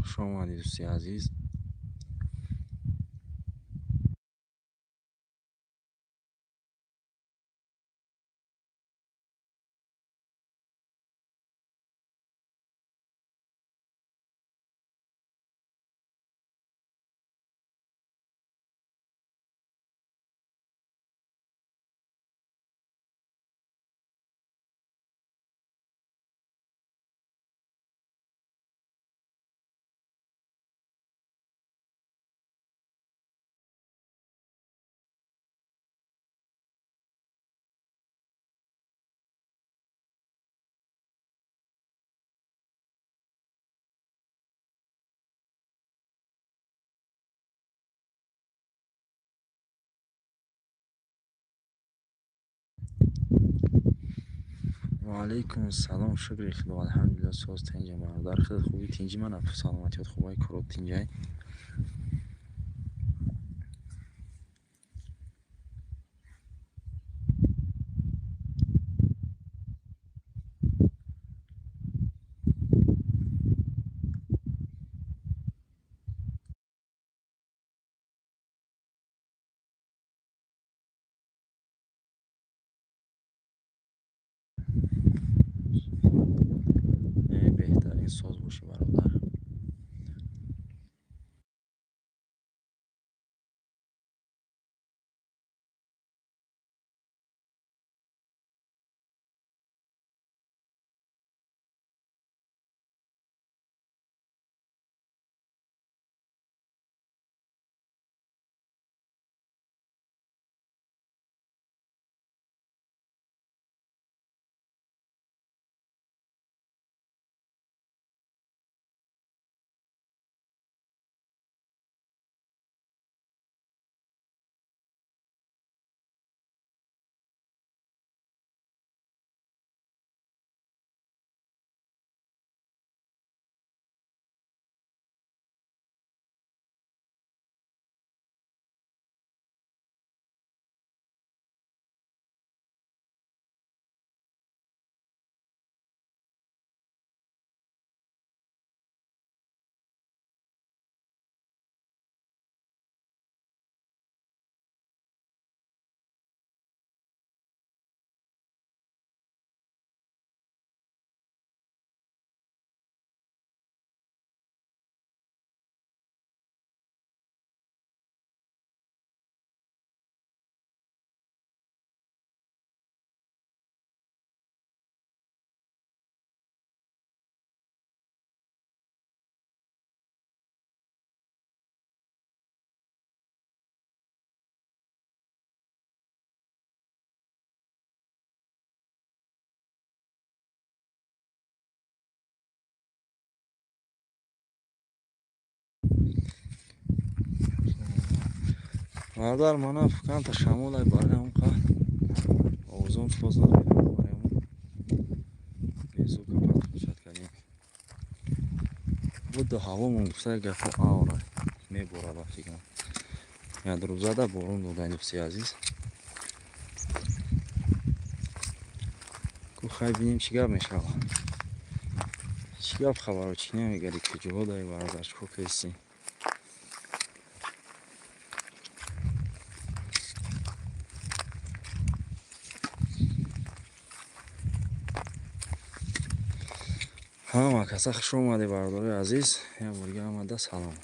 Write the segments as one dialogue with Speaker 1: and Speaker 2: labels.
Speaker 1: Хуш омадӣ, дӯсти азиз. Ва алайкум ассалом, шукри Худо, алҳамдулилла, соз, тинҷа, бародар. Худат хубӣ, тинҷи? Ман саломатиёт хубай, корот тинҷай? Беҳтарин, соз бошӣ, бародар. Бародар, мана фуканта шамолай, барои ҳамқа овозон соз надорем, барои ҳамон безука подключать кардем. Буду ҳавомон гуфта гапо авра меборад, вақти як рӯзада борон дода, дӯсти азиз. Ку хай бинем, чӣ гап мешавад, чӣ гап хабаро, чӣ намегари, куҷоҳо даи, бародар, чӣ кор кардисӣ? Ҳама каса хуш омадед, бародарои азиз. Як борга омада салом.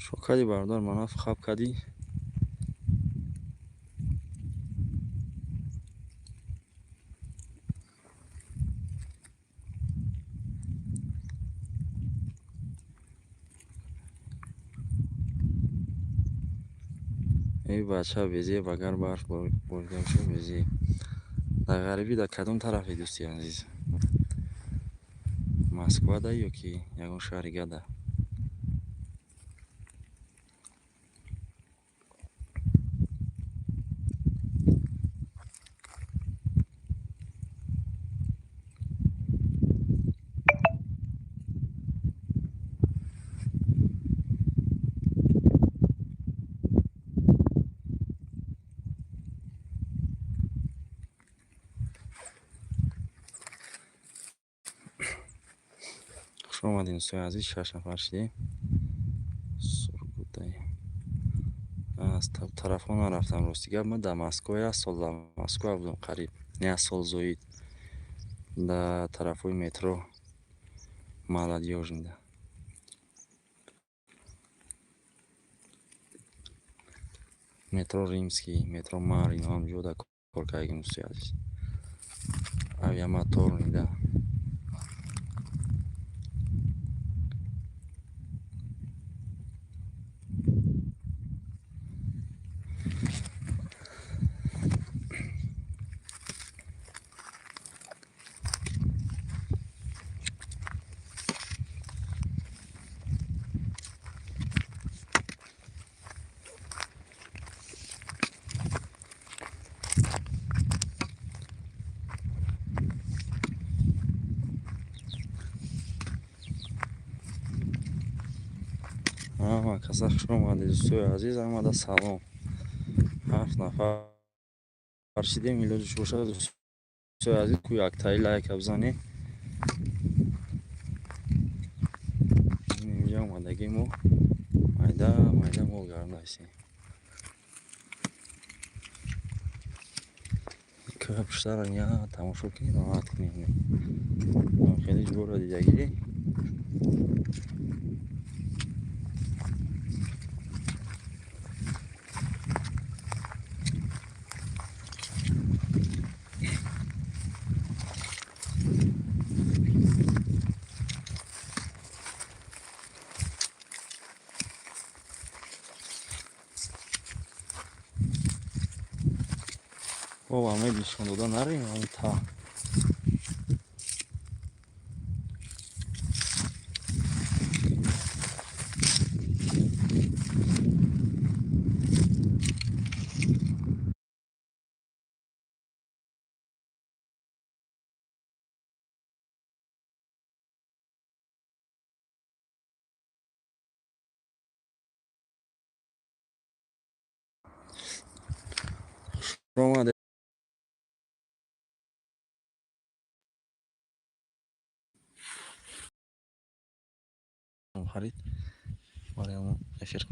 Speaker 1: Шо кардӣ, бародар? Манаф хаб кардӣ? Эй бача безеб, агар барф борида бошад, безеб. Дар ғарибӣ дар кадом тарафе, дӯсти азиз? Москвада ё ки ягон шаҳри гада? Хуш омадем, дӯстои азиз, шаш нафар шудем. Сургутай. Аз тарафҳо нарафтам, рости гап. Ман дар Москва як сол дар Москва будам, қариб як сол зоид. Дар тарафҳои метро Молодёжныйда. Метро Римский, метро Марино, ҳамҷо дар кор кардагим, дӯстои азиз. Авиамоторныйда. Ҳама каса хуш омадед, дӯстои азиз, ҳамада салом. Ҳафт нафар шидем, илоҷиш бошад, дӯстои азиз, ку яктаи лайка бизанед. Инҷа омадагӣ мо майда майда мол гардаистем. Кӯҳ пуштара ня тамошо кунед, роҳат кунед. Хеле ҷбора дидагӣ. Бобо, ме нишон дода нарем, ам та. Омадед. Харид барои ҳамон эфир.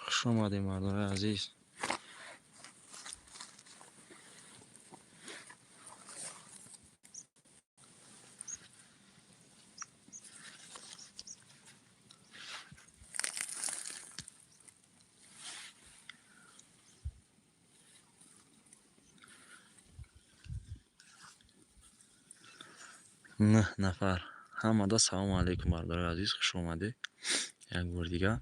Speaker 1: Хуш омадем, мардони азиз. Нӯҳ нафар. Ҳамада салому алайкум, мардони азиз, хуш омадед. Як бор дигар.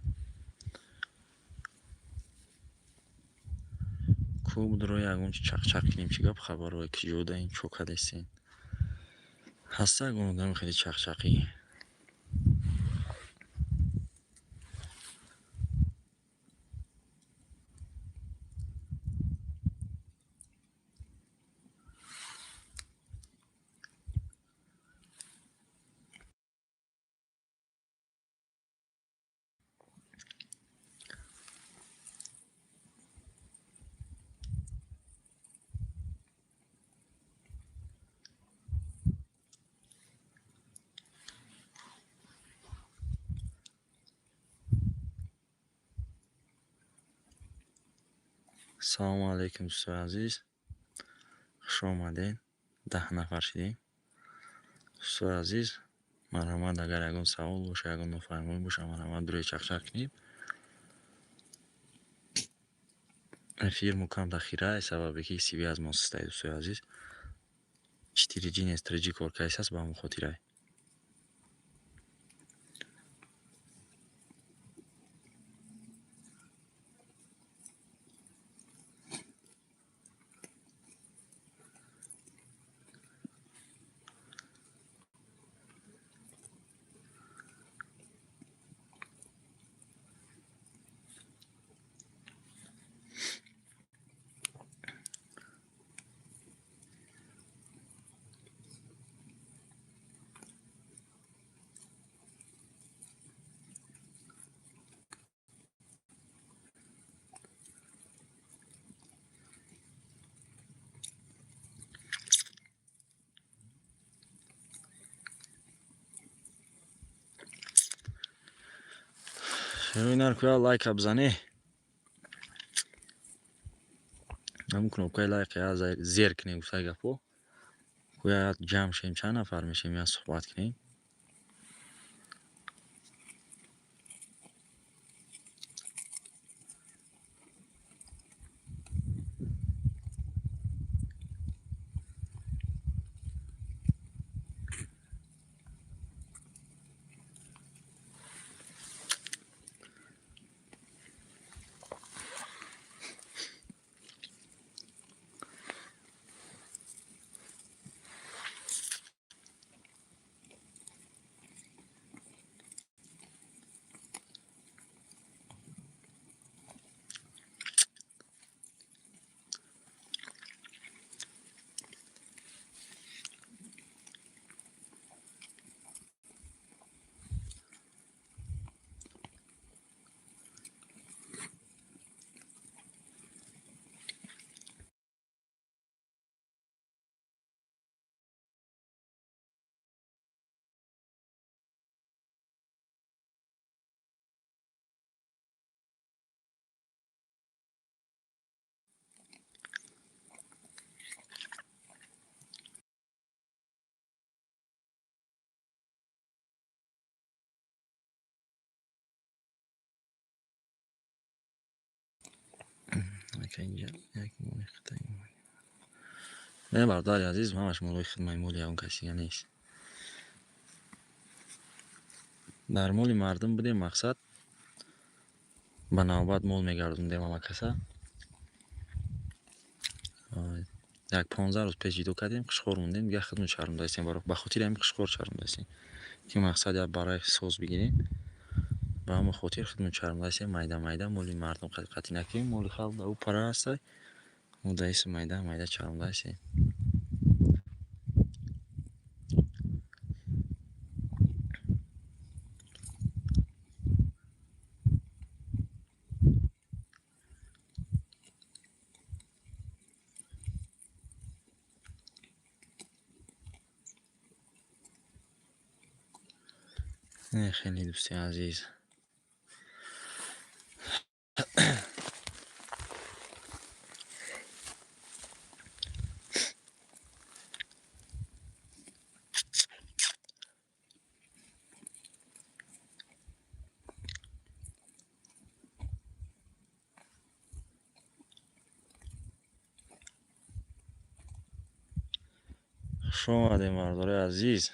Speaker 1: Куб дро ягон чи чақчақ кунем, чӣ гап хабарое, ки ҷодаин, чо кадестен. Ҳаста ягон одами хеле чақчақӣ. Салому алайкум, дӯстои азиз. Хуш омадед. 10 нафар шидем. Дӯстои азиз, марҳамат, агар ягон савол боша, ягон нофаҳмӣ боша, марҳамат, дуре чақчақ кунем. Эфир мукам дахира, сабабе ки связь мо систай, дӯстои азиз. 4G нест, 3G кор кардааст, ба ҳамон хотирай. Шерои куя лайка бизанӣ. Ҳамун кнопкаи лайка зер кунем, гуфтаи гапҳо. Куя ҷамъ шем, чанд нафар мешем, я суҳбат кунем. Не, бародари азиз, ҳамаш молои хидмаи, моли ягон каси нест. Дар моли мардум будем, мақсад ба навбат мол мегардондем ҳама каса. Як 15 рӯз пеш ҷидо кардем, хушхор мондем, дигар хидмат чарондаистем, ба хотири ҳамин хушхор чарондаистем, ки мақсад як барои соз бигирем. Ба ҳамон хотир хидмат чарондаистем, майда майда моли мардум қатъи накунем, моли халқ да ӯ пара ҳастай. Мо даиси майда майда чарондаистем. Хеле дӯсти азиз. Хуш омадем, мардори азиз.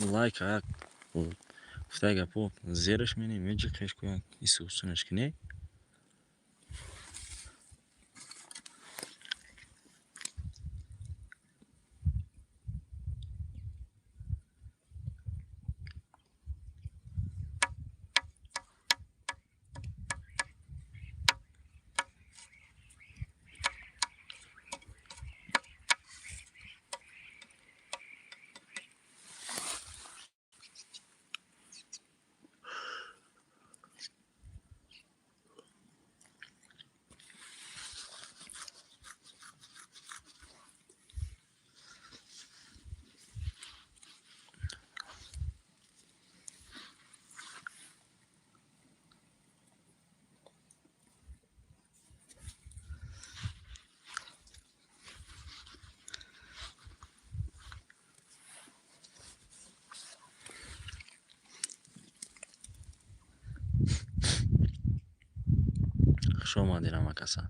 Speaker 1: Лайка як гуфтаи гапо зераш менем, меҷиқеш ку, як исусунаш ки не. Хуш омадед, ҳамакаса.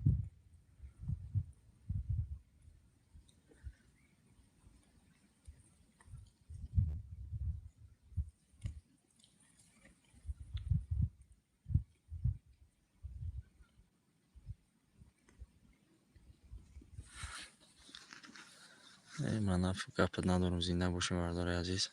Speaker 1: Ман гапат надорам, зинда бошем, бардори азиз.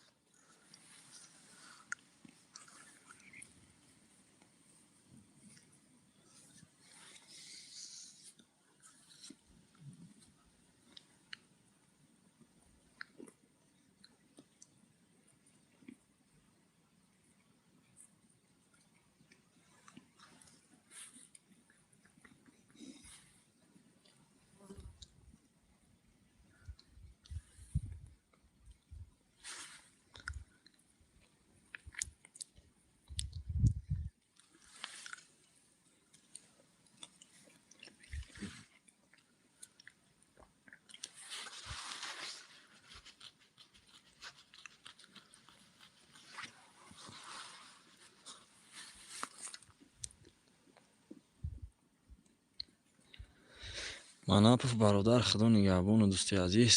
Speaker 1: Манапов бародар, худо нигаҳбону, дӯсти азиз.